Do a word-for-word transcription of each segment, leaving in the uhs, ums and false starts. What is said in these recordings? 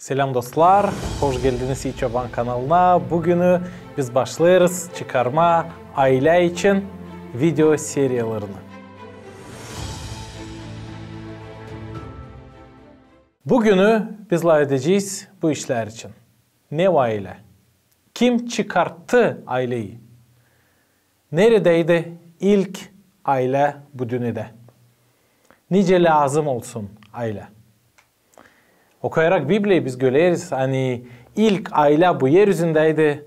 Selam dostlar, hoş geldiniz İi Çoban kanalına. Büünü biz başlêêrız çıkarmaa aylä için video seriyalarını. Büünü biz lafedecez bu işlär için. Ne o aylä? Kim çıkarttı ayleyi? Neredäydi ilk aylä bu dünnedä? Nicä lääzım olsun aylä? Okuyarak Bibliyayı biz göreriz, ani ilk aylä bu er üzündäydi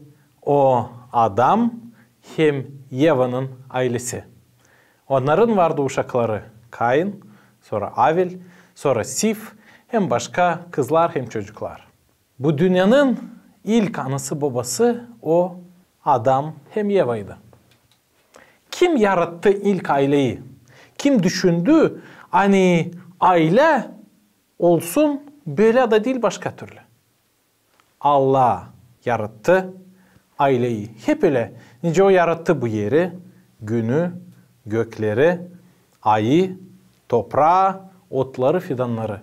o Adam hem Evanın aylesi. Onnarın vardı uşakları: Kain, sora Avel, sora Sif, hem başka kızlar hem çocuklar. Bu dünnenin ilk anası-bobası o Adam hem Evaydı. Kim yarattı ilk ayleyi? Kim düşündü, ani aylä olsun bölä da diil başka türlü? Allah yarattı ayleyi. Hep ölä, nicä O yarattı bu eri, günü, gökleri, ayı, topraa, otları, fidannarı.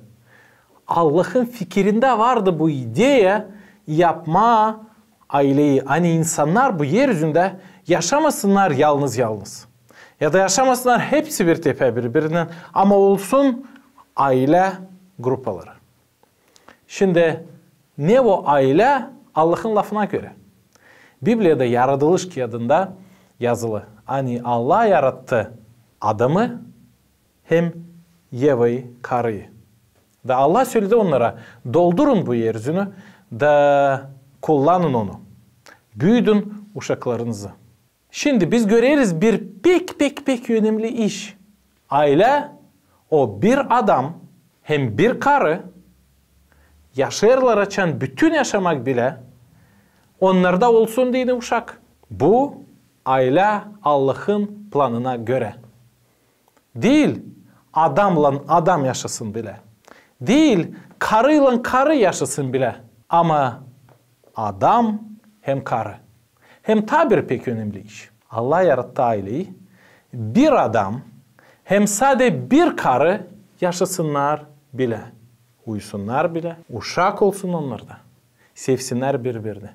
Allahın fikirindä vardı bu ideya yapmaa ayleyi, ani insannar bu er üzündä yaşamasınnar yalnız-yalnız. Ya da yaşamasınnar hepsi bir tepä biri-birindän, ama olsun aylä grupaları. Şindi ne o aylä Allahın lafına görä? Bibliyada Yaradılış kiyadında yazılı, ani Allah yarattı Adamı hem Evayı, karıyı. Da Allah söledi onnara: doldurun bu er üzünü da kullanın onu. Büüdün uşaklarınızı. Şindi biz göreriz bir pek, pek, pek önemli iş. Aylä, o bir adam hem bir karı yaşêêrlar, açan bütün yaşamak bilä onnarda olsun deyni uşak. Bu aylä Allahın planına görä. Diil adamnan adam yaşasın bilä. Diil karıylan karı yaşasın bilä. Ama adam hem karı. Hem taa bir pek önemli iş. Allah yarattı ayleyi, bir adam hem sade bir karı yaşasınnar bilä. Uyusunnar bilä, uşak olsun onnarda. Sevsinnär biri-birini.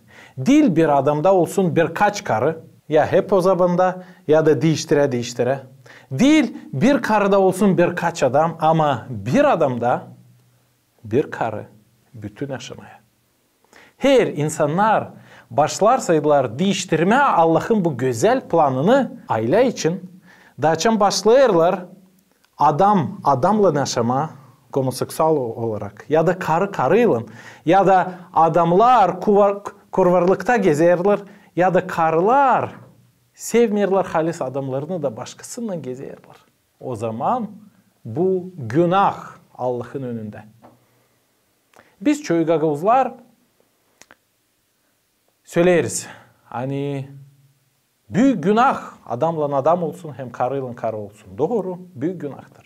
Diil bir adamda olsun birkaç karı, ya hep o zamanda, ya da diiştirä-diiştirä. Diil bir karıda olsun birkaç adam, ama bir adamda bir karı bütün yaşamaya. Eer insannar başlarsaydılar diiştirmää Allahın bu gözäl planını aylä için, da açan başlêêrlar adam adamnan yaşamaa, gomoseksual olarak, ya da karı karıylan, ya da adamnar kurvar-, kurvarlıkta gezerlär, ya da karılar sevmeerlär halis adamnarını da başkasınnan gezerlär. O zaman bu günah Allahın önündä. Biz çoyu gagauzlar söleeriz, ani büük günah adamnan adam olsun hem karıylan karı olsun. Dooru, büük günahtır.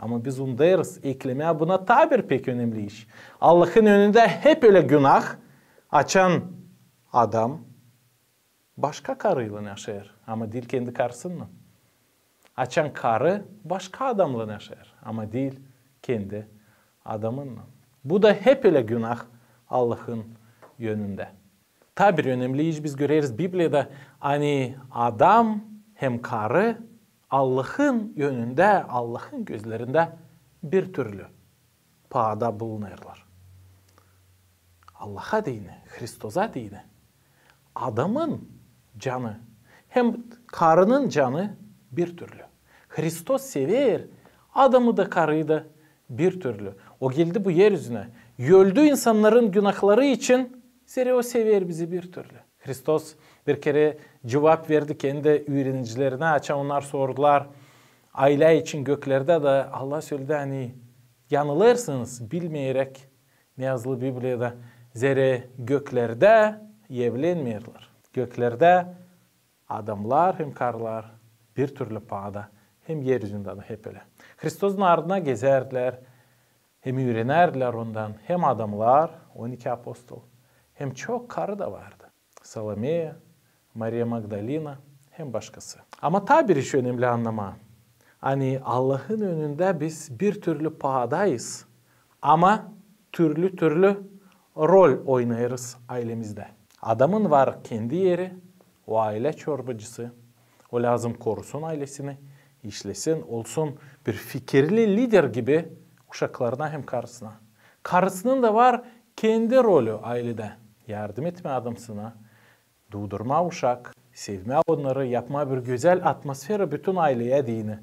Ama biz unudêrız eklemää buna taa bir pek önemli iş. Allahın önündä hep ölä günah, açan adam başka karıylan yaşêêr, ama diil kendi karısınnan. Açan karı başka adamnan yaşêêr, ama diil kendi adamınnan. Bu da hep ölä günah Allahın önündä. Taa bir önemli iş biz göreriz Bibliyada, ani adam hem karı Allahın önündä, Allahın gözlerindä bir türlü paada bulunêrlar. Allaha deyni, Hristosa deyni, adamın canı hem karının canı bir türlü. Hristos sever adamı da, karıyı da bir türlü. O geldi bu er üzünä, öldü insannarın günahları için, zerä O sever bizi bir türlü. Hristos bir kerä cuvap verdi kendi üürenicilerinä, açan onnar sordular aylä için göklerdä, da Allah söledi, ani yanılêrsınız bilmeyeräk, ne yazılı Bibliyada, zerä göklerdä evlenmeerlär. Göklerdä adamnar hem karılar bir türlü paada, hem er üzündä dä hep ölä. Hristosun ardına gezärdilär hem üürenärdilär Ondan hem adamnar, on iki apostol, hem çok karı da vardı. Salomeya, Mariya Magdalina hem başkası. Ama taa bir iş önemli annamaa, ani Allahın önündä biz bir türlü paadayız, ama türlü-türlü rol oynêêrız aylemizdä. Adamın var kendi eri, o aylä çorbacısı. O lääzım korusun aylesini, işlesin, olsun bir fikirli lider gibi uşaklarına hem karısına. Karısının da var kendi rolü ayledä. Yardım etmää adamsına, duudurmaa uşak, sevmää onnarı, yapmaa bir gözäl atmosfera bütün ayleyä deyni.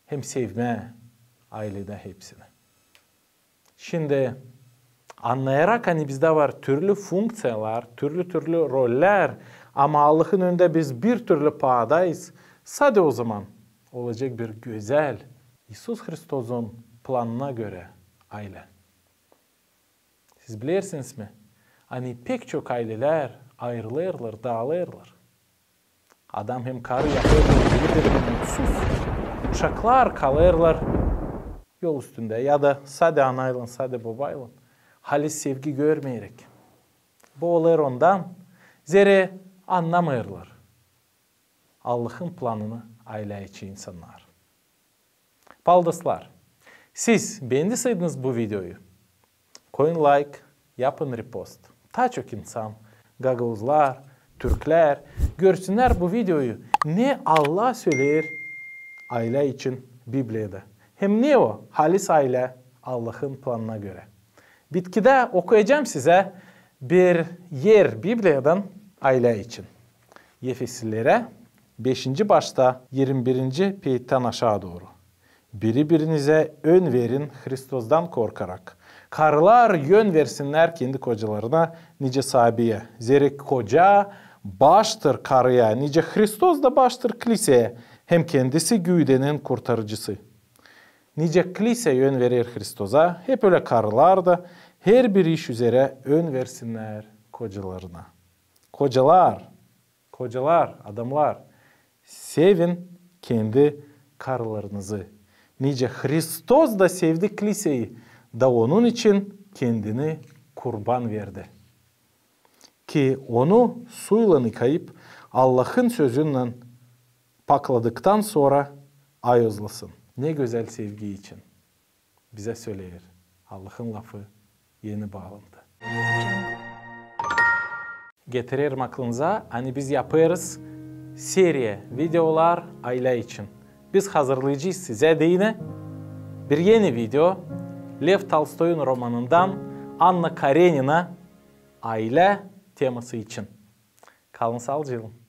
Hem sevmää ayledä hepsini. Şindi annayarak, ani bizdä var türlü funkţiyalar, türlü-türlü rollär, ama Allahın önündä biz bir türlü paadayız, sade ozaman olacek bir gözäl İisus Hristosun planına görä aylä. Siz bilersiniz mi, ani pek çok aylelär ayırılêrlar, daalêrlar. Adam hem karı yapêrlar biri-birini mutsuz. Uşaklar kalêrlar yol üstündä ya da sade anaylan, sade bobaylan, halis sevgi görmeyeräk. Bu olêr ondan, zerä annamêêrlar Allahın planını aylä için insannar. Paldoslar, siz beendiseydiniz bu videoyu, koyun layk, yapın repost. Taa çok insan, gagauzlar, türklär görsünnär bu videoyu, ne Allah söleer aylä için Bibliyada. Hem ne o halis aylä Allahın planına görä. Bitkidä okuyacam sizä bir er Bibliyadan aylä için. Efeslilerä beşinci başta irmi birinci peettän aşaa dooru. Biri-birinizä ön verin Hristostan korkarak. Karılar ön versinnär kendi kocalarına nicä saabiyä. Zerä koca baştır karıya, nicä Hristos da baştır klisäyä, hem kendisi güüdenin kurtarıcısı. Nicä klisäyä ön verer Hristosa, hep ölä karılar da herbir iş üzerä ön versinnär kocalarına. Kocalar, kocalar, adamnar, sevin kendi karılarınızı, nicä Hristos da sevdi klisäyi da onun için kendini kurban verdi, ki onu suylan yıkayıp, Allahın sözünnän pakladıktan sora ayozlasın. Ne gözäl sevgi için bizä söleer Allahın lafı Eni Baalantı. Getirerim aklınıza, ani biz yapêrız seriya videolar aylä için. Biz hazırlayacez sizä deyni bir eni video Lev Tolstoyun romanından Anna Karenina, aylä teması için. Kalın saalıcaklan.